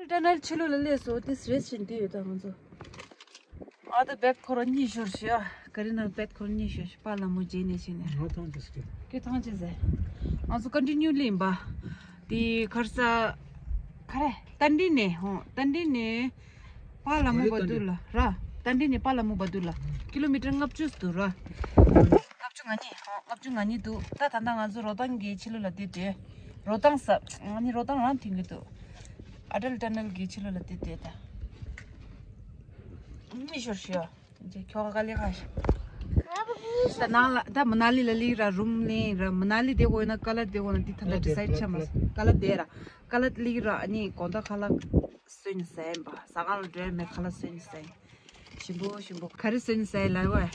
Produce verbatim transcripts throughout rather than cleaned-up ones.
ཊ་ནལ་ཕྱི་ལོགས་ལ་སླེབས་སོང་། དེ་རེད་བཞིན་དུ་ཡོད་ད་ང་ཚོ། ཨ་ད་བེག་འཁོར་གཉིས་ཤོར་ཤག་ག་རི་ནང་བེག་འཁོར་གཉིས་ཤོར་ཤག་པཱ་ལགས་མོ་རྗེས་ནས་བྱས་ནས། ང་ཐང་ཅི་ཟེར། ཁྱོད་ཐང་ཅི་ཟེར། ང་ཚོ་ཀོན་ཊི་ནིའུ་ལི་ཡིན་པ། དེ་ཁར་ས། ག་རེ། ཏན་ཏན་ནས་ཧོ་ཏན་ཏན་ནས། པཱ་ལགས་མོ་བར་དུ་ལ་ར། ཏན་ཏན་ནས་པཱ་ལགས་མོ་བར་དུ་ལ། ཀི་ལོ་མི་ཊར་ལྔ་བཅུ་འདུག་ར། ལྔ་བཅུ་ང་གཉིས་ཧོ་ལྔ་བཅུ་ང་གཉིས་འདུག་ད་ད་ལྟ་ང་ཚོ་རོ་ཐང་གི་ཕྱི་ལོགས་ལ་བསྡད་དེ། རོ་ཐང་ས། ང་གཉིས་རོ་ཐང་རང་ཐོན་གྱི་འདུག་ཨ་ཊལ་ཊ་ནལ་གྱི་ཕྱི་ལོགས་ལ་བསྡད་དེ་ད། མི་ཤོར་ཤོར། ཁྱོ་ག་ལས་ཁ་ཤ། ད་ནང་ལ་ད་མ་ན་ལི་ལ་ལི་ར་རུམ་ལེན་ར། མ་ན་ལི་དེ་གོ་ན་ཀ་ལ་དེ་གོ་ན་དེ་ཐ་ད་ཌི་སའིཌ་ཆ་མ་སོང་། ཀ་ལ་དེ་ར་ཀ་ལ་ལི་ར་ཨ་ནི་དགོང་དག་ཁ་ལག་སོན་ཟ་ཡིན་པ། ཟ་ཁང་ལ་འགྲོ་ཡ་མེད། ཁ་ལག་སོན་ཟ་ཡིན། ཞིམ་པོ་ཞིམ་པོ་ག་རེ་སོན་ཟ་ཡིན་ལ་བ།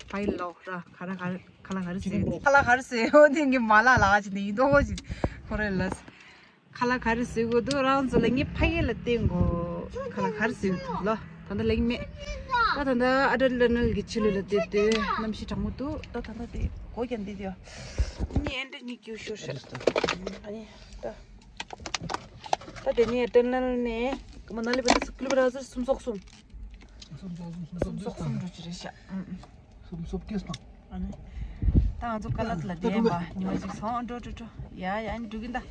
ཕ་ཡི་ལོག་ར་ཁ་ར་ཁ་ཁ་ལག་ག་རེ་སོན་ཁ་ལག་ག་རེ་སོན་འོ་དེ་གི་མ་ལག་ལག་ཅི་ནི་ཡིན་དོ་ཅི་ཁོ་རེ་ལ། ཁ་ལག་ག་རེ་བཟོས་དགོས་འདུག་རང་ཚོ་ལ་ངས་ཕ་གི་ལ་བསྟན་དགོས། ཁ་ལག་ག་རེ་བཟོས་འདུག་ལོ། ད་ལྟ་ལེགས་མེད། ད་ད་ལྟ་ཨ་ཊལ་ཊ་ནལ་གྱི་ཕྱི་ལོགས་ལ་བསྡད་དེ་གནམ་གཤིས་གྲང་མོ་འདུག་ད་ད་ལྟ་དེ་སྒོ་རྒྱབ་བསྡད་དེ་ཡོད། ངས་ཨེ་འདྲ་གཉིས་ཀྱིས་ཤོར་ཤག་ཨ་ནི་ད་ད་དེ་ནས་ཨ་ཊལ་ཊ་ནལ་ནས་མ་ན་ལི་བར་དུ་ཀི་ལོ་མི་ཊར་སུམ་སོ་གསུམ། སུམ་སོ་གསུམ་འགྲོ་གི་རེད་ཤག་སུམ་སོ་བརྒྱད་སོང་། ཨ་ནི། ད་ང་ཚོ་ཀ་ལ་ལ་བསྡད་པ་ཉི་མ་གཅིག་སོང་། འགྲོ་འགྲོ་འགྲོ། ཡ་ཡ་ཨ་ནི་འགྲོ་གིན་ད།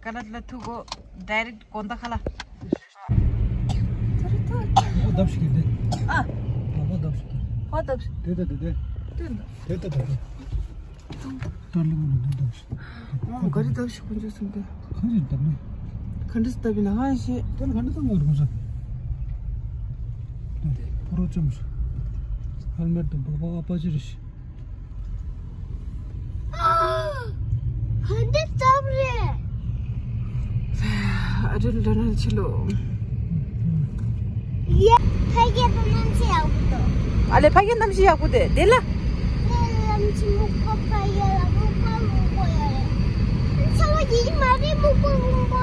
ཀ་ལ་ལ་ཐུག་གོ་ཌའི་རེག་དགོང་དག་ཁ་ལག་ཨོ་བརྡབ་ཤིག་དེ། ཨ། ཨོ་བརྡབ་ཤིག་དེ། ཧོ་བརྡབ་ཤིག་དེ་ད་དེ་དེ། དེ་ད། དེ་ད་དེ་ད། ཏར་ལི་མོ་ནི་འདུག་ཨོ་ག་རེ་བརྡབ་ཤིག་ཁོང་ཚོས་སེམས་དེ། ག་རེ་བརྡབ་ནི། ག་འདྲ་བརྡབ་ཡིན་ན་ཧ་ཤེས། དེ་ནི་ག་འདྲ་བརྡབ་ངོ་རུ་ཟ། དེ་ཕོ་རོ་ཅམ་ཧེལ་མེཊ་དང་བག་བག་ཨ་པ་ཅི་རེ་ཤི། ག་འདྲ་བརྡབ་རེད། ཨ་ཊལ་ཊ་ནལ་ཕྱི་ལོགས། ཡ། ཕ་གི་དང་གནམ་གཤིས་ཡག་པོ་འདུག་ཨ་ལེ་ཕ་གི་གནམ་གཤིས་ཡག་པོ་དེ་དེ་ལ། དེ་ལམ་ཆེན་མོ་ཀོ་ཕ་ཡ་ལ་མོ་པ་མོ་པོ་ཡ་རེད། ཚ་བ་ཡིན་མ་རེད་མོ་པ་མོ་པོ།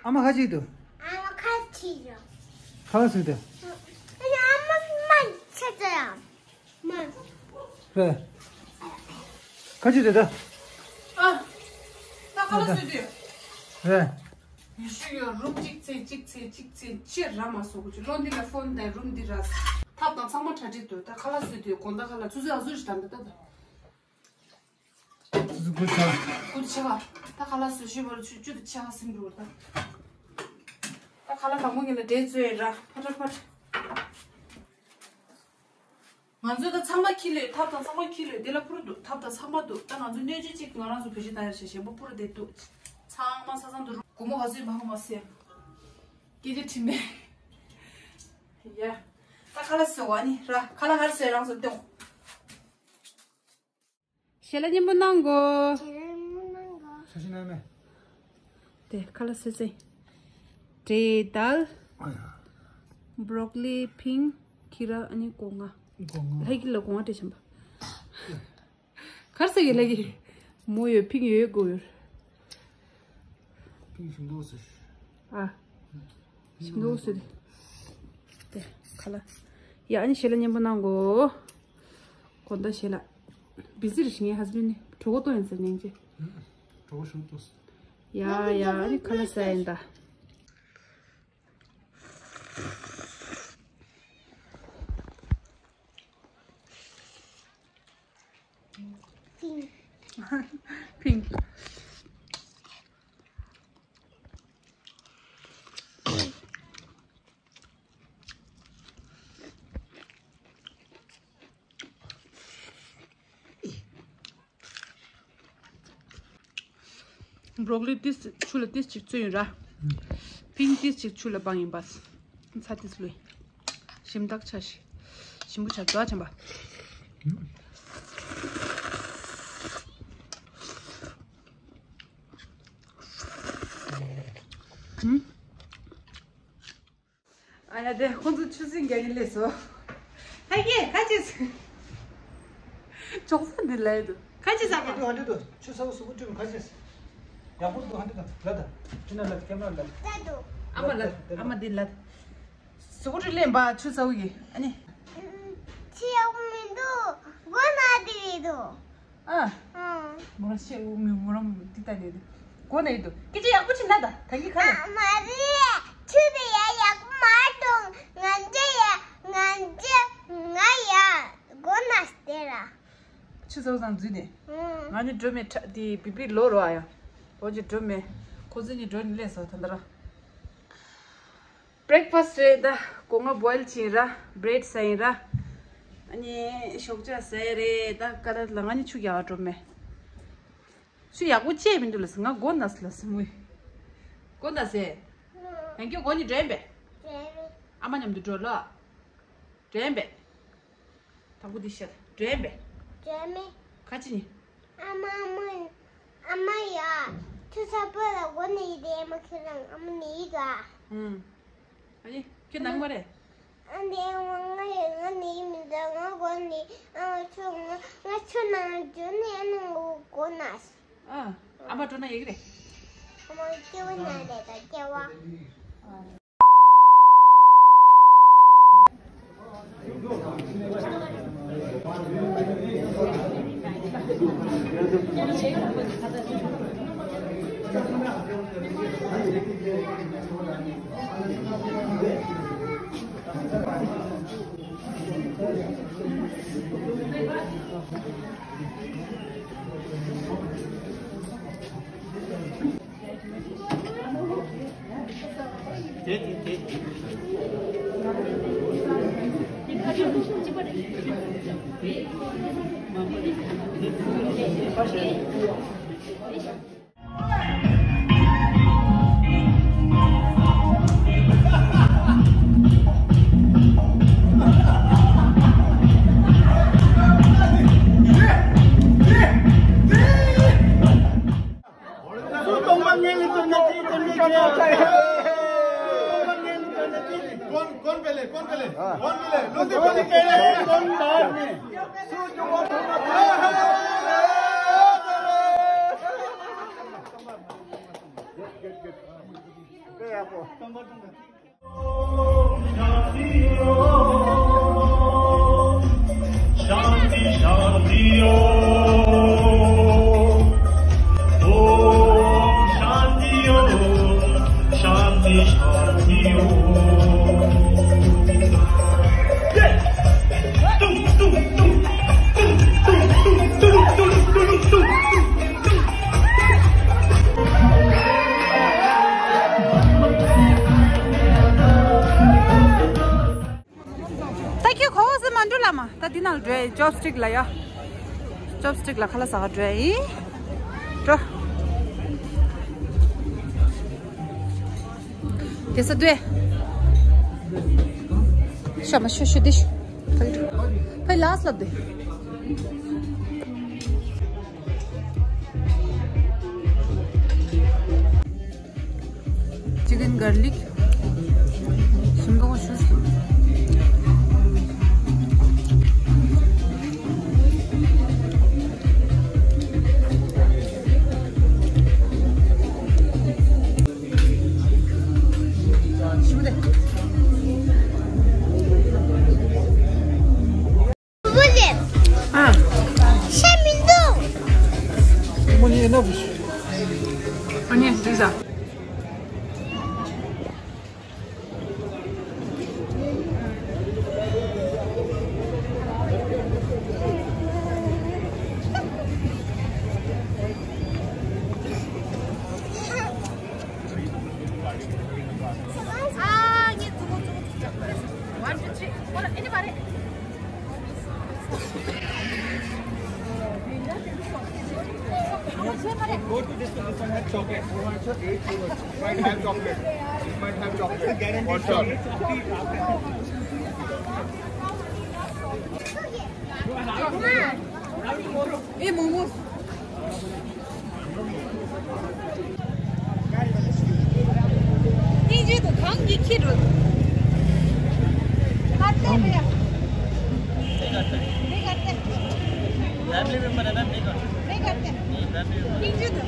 ཨ་མ་ཁ་ཅིག་འདུག་ཨ་མ་ཁ་ཅིག་འདུག་ཁ་ལག་ཟོས་ཏེ། ཨ་མ་མ་ཆེ་ཙ་ཡ། མ། རེད། ཁ་ཅིག་རེད་ད། ཨ། ད་ཁ་ལག་ཟོས་ཏེ། རེད། ཉི་ཤུ་ཡོད་རུམ་གཅིག་ཚེ་གཅིག་ཚེ་གཅིག་ཚེ་ཕྱིར་ར་མ་སོ་གོ་ཅི་ལོ་འདི་ལ་ཕོན་དང་རུམ་འདི་ར། ཐབ་དང་ཚང་མ་གྲ་སྒྲིག་འདུག་ད་ཁ་ལག་ཟོས་ཏེ་དགོང་དག་ཁ་ལག་ཆུ་ཚོད་ཨ་ཟུར་ཞིག་དང་ད་ད་ད། ཆུ་ཚོད་དགུ་ཆགས། དགུ་ཆགས། ད་ཁ་ལག་ཟོས་ཤུལ་བར་ཆུ་ཆུ་དུ་ཆགས་ཟིན་འགྲོ་ད། ད་ཁ་ལག་དང་པོ་ངེད་ལ་འདྲེས་ཚོད་ཡིན་ར་ཕ་ཕ་ཕ། ང་ཚོས་ད་ཚང་མ་ཁྱི་ལས་ཐབ་དང་ཚང་མ་ཁྱི་ལས་དེ་ལ་ཕུ་རུ་འདུག་ཐབ་དང་ཚང་མ་འདུག་ད་ང་ཚོ་སྣོད་བཅུད་གཅིག་ང་རང་ཚོ་བེད་སྤྱོད་བཏང་ཡ་ཞེས་ཞེན་པོ་ཕུ་རུ་བསྡད་འདུག་ཚང་མ་ས་ཚང་དུ་རུ་སྒོར་མོ་ག་ཚོད་མང་མ་སེ། སྐད་ཆ་དྲི་མེད། ཡ། ད་ཁ་ལག་ཟོས་བ་ནི་ར་ཁ་ལག་ཧར་ཟོས་རང་ཚོ་སྟོན། ཞལ་ལག་མཉེས་པོ་གནང་གོ། ཞལ་ལག་མཉེས་པོ་གནང་གོ། ཞལ་ལག་མཉེས་པོ། དེ་ཁ་ལག་སེ་སེ། འབྲས་དལ། ཨ་ཡ། བྷོ་རོ་ཀོ་ལི། ཕིང་། ཁི་ར། ཨ་ནི་སྒོ་ང་། སྒོ་ང་། ལྷ་ཡི་ལ་སྒོ་ང་སྤྲད་བཞིན་པ། གར་ས་གི་ལྷ་གི། མོ་ཡོད་ཕིང་ཡོད་སྒོ་ཡོད། ཕིང་ཞིམ་མདོག་ཟེར། ཨ། ཞིམ་མདོག་ཟེར། དེ་ཁ་ལག་ཡ་ཨ་ནི་ཞལ་ལག་མཉེས་པོ་གནང་གོ། དགོང་དག་ཞལ་ལག་བི་ཟི་རེད་ཤི་ངའི་ཧས་བྷེན་ཌི་ནི་གྲོད་ཁོག་ལྟོགས་ཡིན་ཟེར་སྙིང་རྗེ། གྲོད་ཁོག་ཞེ་པོ་ལྟོགས། ཡ་ཡ་ཨ་ནི་ཁ་ལག་ཟ་ཡིན་ད། ཕིང་། ཕིང་། བྷོ་རོ་ཀོ་ལི་ཏིས་ཆུ་ལ་ཏིས་ཅིག་བཙོས་ཡིན་ར། ཕིང་ཏིས་ཅིག་ཆུ་ལ་སྦངས་ཡིན་པ། ཚྭ་ཏིས་ལུས། ཞིམ་ཐག་ཆད་ཤི། ཞིམ་པོ་ཆགས་རྫོགས་ཆེན་པ། ཨ་ཡ་དེ་ཁོང་ཚོ་ཆུ་སྲིན་རྒྱག་གིན་སླེབས་སོང་། ཧ་གེ་ཁ་ཅིག་ཅོག་ཙེ་འདི་ལ་ཡོད་དོ། ཁ་ཅིག་ཟ་ག་ཧ་འདི་དོ་ཆུ་ཚ་བོ་གཟུགས་པོ་བཀྲུས་ཁ་ཅིག་ཡག་པོ་འདུག་ཧ་འདི་དང་ལ་དང་ཅི་ན་ལ་ཀེམ་ར་ལ། ཨ་མ་ལ་ཨ་མ་འདི་ལ། གཟུགས་པོ་བཀྲུས་ལེན་པ་ཆུ་ཚ་བོ་གི་ཨ་ནི། ཆུ་ཡག་པོ་མི་འདུག་སྒོ་ན་འདི་རེད་དོ། ཨ། ཨང་། མོ་རང་ཤེས་འུ་མི་མོ་རང་འདི་ལྟ་ནས་འདི། སྒོ་ན་ཡོད་དོ། སྐད་ཆ་ཡག་པོ་བྱེད་ན་ད་ད་གི་ཁ་ལ། ཨ་མ་རེད། ཆུ་དེ་ཡ་ཡག་པོ་མ་གཏོང་། ང་འདི་ཡ་ང་འདི་ང་ཡ་སྒོ་ན་སྟེ་ར། ཆུ་ཚོགས་སང་འཛུལ་ནས། ཨང་། ང་ནི་འགྲོ་མེད་ཁྲ་དེ་བི་བི་ལོ་རོ་ཨ་ཡ། འོ་ཅི་འགྲོ་མེད། ཁོ་ཚོ་གཉིས་འགྲོ་ནས་སླེབས་སོང་ད་ལྟ་ར། བྷི་རེག་ཕ་སི་རེད་ད། སྒོ་ང་བོའིལ་བྱིན་ར། བྷི་རེཌ་ཟ་ཡིན་ར། ཨ་ནི་ཞོགས་ཇ་ཟ་ཡ་རེད་ད། ཀ་ད་ལ་ང་ནི་ཆུ་རྒྱག་འགྲོ་མེད། ཆུ་ཡག་པོ་བཅད་མི་འདུག་ལ་ང་སྒོ་ན་ལ་སི་མུས། སྒོ་ན་སི། ཡང་སྐྱོ་སྒོ་ནི་འགྲོ་ཡིན་པས། ཨ་མ་མཉམ་དུ་འགྲོ་ལ། འགྲོ་ཡིན་པས། དང་པོ་འདི་བཤད། འགྲོ་ཡིན་པས། འགྲོ་མེད། ཁ་ཅི་ནི། ཨ་མ་ཨ་མ། ཨ་མ་ཡ། ཁྱོད་ཚ་པོ་ལ་སྒོ་ནས་ཡིན་ཏེ་ཨ་མ་ཁྱོད་རང་ཨ་མ་ནི་ཡིན་ག་ཨུམ། ཨ་ནི་ཁྱོད་ནང་མ་རེད། ཨ་ནི་ང་ཡ་ང་ནི་ཡིན་མི་འདུག་ང་སྒོ་ནས་ཨ་མ་ཁྱོད་ང་ང་ཁྱོད་ནང་འཇོན་ནས་ཨ་ནི་ང་སྒོ་ན། ཨ། ཨ་མ་འགྲོ་ན་ཡག་གི་རེད། ཨ་མ་སྐྱེ་བ་ན་རེད་ད་སྐྱེ་བ། कौन कौन पहले कौन पहले कौन पहले लोग पहले कौन बाद में शांति शांति ओम शांति ओम शांति शांति ओम ད་ཁྱོད་ག་བ་སེ་མ་འགྲོ་ལ་མ། ད་འདི་ནང་འགྲོ་ཡ་ཅོབ་སི་ཊིག་ལ་ཡ། ཅོབ་སི་ཊིག་ལ་ཁ་ལག་ཟ་ག་འགྲོ་ཡ་ཡིན། འགྲོ། དེ་ས་དུས། ཤ་མ་ཤོ་ཤོ་དེ་ཤོ། ཕའི་ལ་སི་ལབ་དེ། Chicken garlic. ཞིམ་པོ་ཞུ། ཞུ་དེ། ཨ། ཤ་མི་འདུག་མོ་ནི་ཨེ་ན་བུ། ཨ་ནི་དྲིས་ས། One, two, three. Hold on. Anybody? Go to this one. This one has chocolate. Might have chocolate. It might have chocolate. For sure. ए मोमोज। नीचे तो खाऊंगी खीर। खाते हैं भैया। नहीं करते। फैमिली मेंबर है ना, नहीं करते। नहीं करते। नहीं, फैमिली मेंबर। नीचे तो।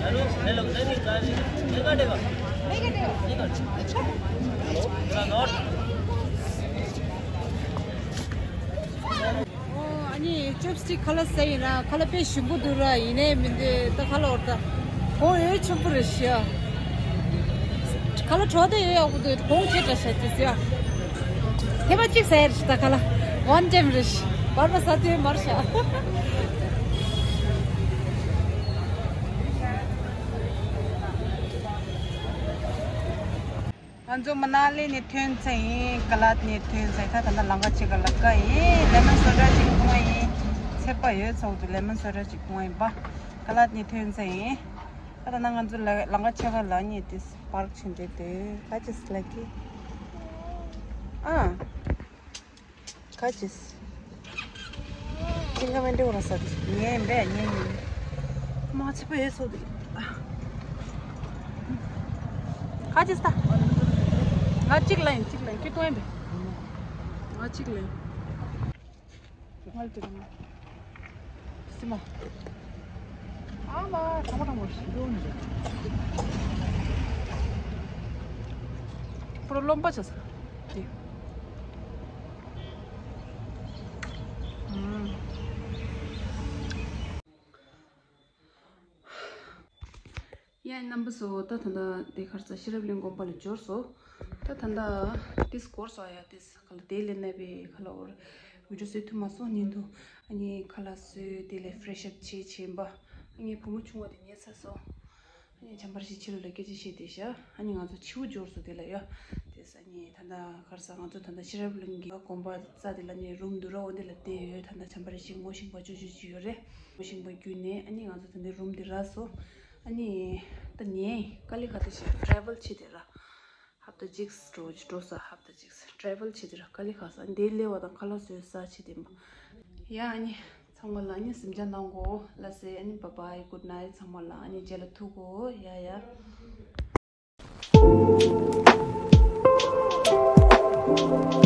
हेलो, हेलो, नहीं, नहीं, नहीं, नहीं काटेगा। नहीं काटेगा। नहीं काटेगा। अच्छा। थोड़ा नॉट। ओ, ཅོབ་སི་ཊིག་ཁ་ལག་ཟ་ཡིན་ན་ཁ་ལག་དཔེ་ཞིམ་པོ་འདུག་ར། ཡིན་ནའི་མི་འདུག་ད་ཁ་ལག་འོར་ད་གོང་འོས་ཆེན་པོ་རེད་ཤག་ཁ་ལག་གྲོགས་དེ་ཡོད་ཡག་པོ་འདུག་གོང་ཁྱེད་འདྲ་ཤག་དེ་ཟེར་ཡ། ཐེངས་མ་གཅིག་ཟ་ཡ་རེད་ཤག་ད་ཁ་ལག་ཝན་ཊེམ་རེད་ཤག་བར་མ་ཟ་དུས་མར་ཤག་ང་ཚོ་མ་ན་ལི་ནས་ཐོན་ཚར་ཡིན། ཀ་ལད་ནས་ཐོན་ཚར་ཡིན། ད་ད་ལྟ་ལམ་ཁ་ཕྱེད་ཀ་ལ་ཀ་ཡིན། ལེ་མོན་སོ་ཌ་ཅིག་འཐུང་བ་ཡིན། ཚད་པ་ཡོད་ཚོགས་འདུག་ལེ་མོན་སོ་ཌ་ཅིག་འཐུང་བ་ཡིན་པ། ཀ་ལད་ནས་ཐོན་ཚར་ཡིན། ད་ད་ན་ང་ཚོ་ལ་ལམ་ཁ་ཕྱེད་ཀ་ལ་ནས་དེ་པར་ཕྱིན་འདྲེ་དེ་ཁ་ཅིག་ལ་ཀི་ཨ། ཁ་ཅིག་ཅིང་ཁ་མེན་ཏེ་འོ་ར་ས་དེ་ཉན་པས་ཉན་ཉན། མ་ཚད་པ་ཡོད་ཚོགས་འདུག་ཁ་ཅིག་ད། ང་གཅིག་ལ་ཡིན་གཅིག་ལ་ཡིན་ཁྱེད་སྟོན་པས། ང་གཅིག་ལ་ཡིན། ང་ལ་དེ་རིང་སི་མ། ཨ་མ་གྲང་མོ་གྲང་མོ་ཞིག་འགྲོ་ནི་རེད། པོ་རོ་རློན་པ་བྱས་ས་དེ། ཨུམ། ཡ་རྣམ་པ་ཚོ། ད་ད་ལྟ་དེ་ཁར་ས་ཤེས་རབ་གླིང་དགོན་པ་ལ་འབྱོར་སོང་། ད་ད་ལྟ་ཏིས་སྐོར་སོང་ཡ། ཏིས་ཁ་ལ་དེ་ལས་ནས་པའི་ཁ་ལ་འོར་བི་ཌིའོ་བཟོ་ཐུབ་མ་སོང་ཉིན་དུ། ཨ་ནི་ཁ་ལག་བཟོས་དེ་ལས་ཕི་རེ་ཤི་ཨབ་བྱས་བྱས་པ། ཨ་ནི་བུ་མོ་ཆུང་བ་དེ་ཉལ་ཚར་སོང་། ཨ་ནི་བྱམས་པ་རེ་ཞིག་ཕྱི་ལོགས་ལ་སྐད་ཆ་བཤད་དེ་བཞག་ཨ་ནི་ང་ཚོ་ཕྱིའུ་འབྱོར་སོང་དེ་ལ་ཡ། དེས་ཨ་ནི་ད་ལྟ་ཁར་ས་ང་ཚོ་ད་ལྟ་ཤེས་རབ་གླིང་གི་དགོན་པ་རྩ་དེ་ལ་ནི་རུམ་འདུག་ར། འོ་འདི་ལ་བསྡད་ཡོད། ད་ལྟ་བྱམས་པ་རེ་ཞིག་ངོ་ཤེས་པ་ཅོ་ཅོ་ཅིག་ཡོད་རེད། ངོ་ཤེས་པ་བརྒྱུད་ནས་ཨ་ནི་ང་ཚོ་ད་ལྟ་རུམ་འདི་རག་སོང་། ཨ་ནི་ད་ནས་ཀ་ལི་ཁ་ཏི་ཞིག་ཊེ་རེ་ཝལ་བྱེད་དེ་ར། ཧབ་ཏ་གཅིག་འགྲོ་འགྲོ་ས། ཧབ་ཏ་གཅིག་ཊེ་རེ་ཝལ་བྱེད་དེ་ར་ཀ་ལི་ཁ་ས་འདི་སླེབས་པ་དང་ཁ་ལག་བཟོས་ས་བྱེད་དེ་མ། ཡ་ཨ་ནི་ཚང་མ་ལ་ཨ་ནི་གཟིམ་འཇག་གནང་གོ་ལ་ཟེར། ཨ་ནི་བཱའི་བཱའི། གུཌ་ནའིཊ། ཚང་མ་ལ་ཨ་ནི་རྗེས་ལ་ཐུག་གོ་ཡ་ཡ།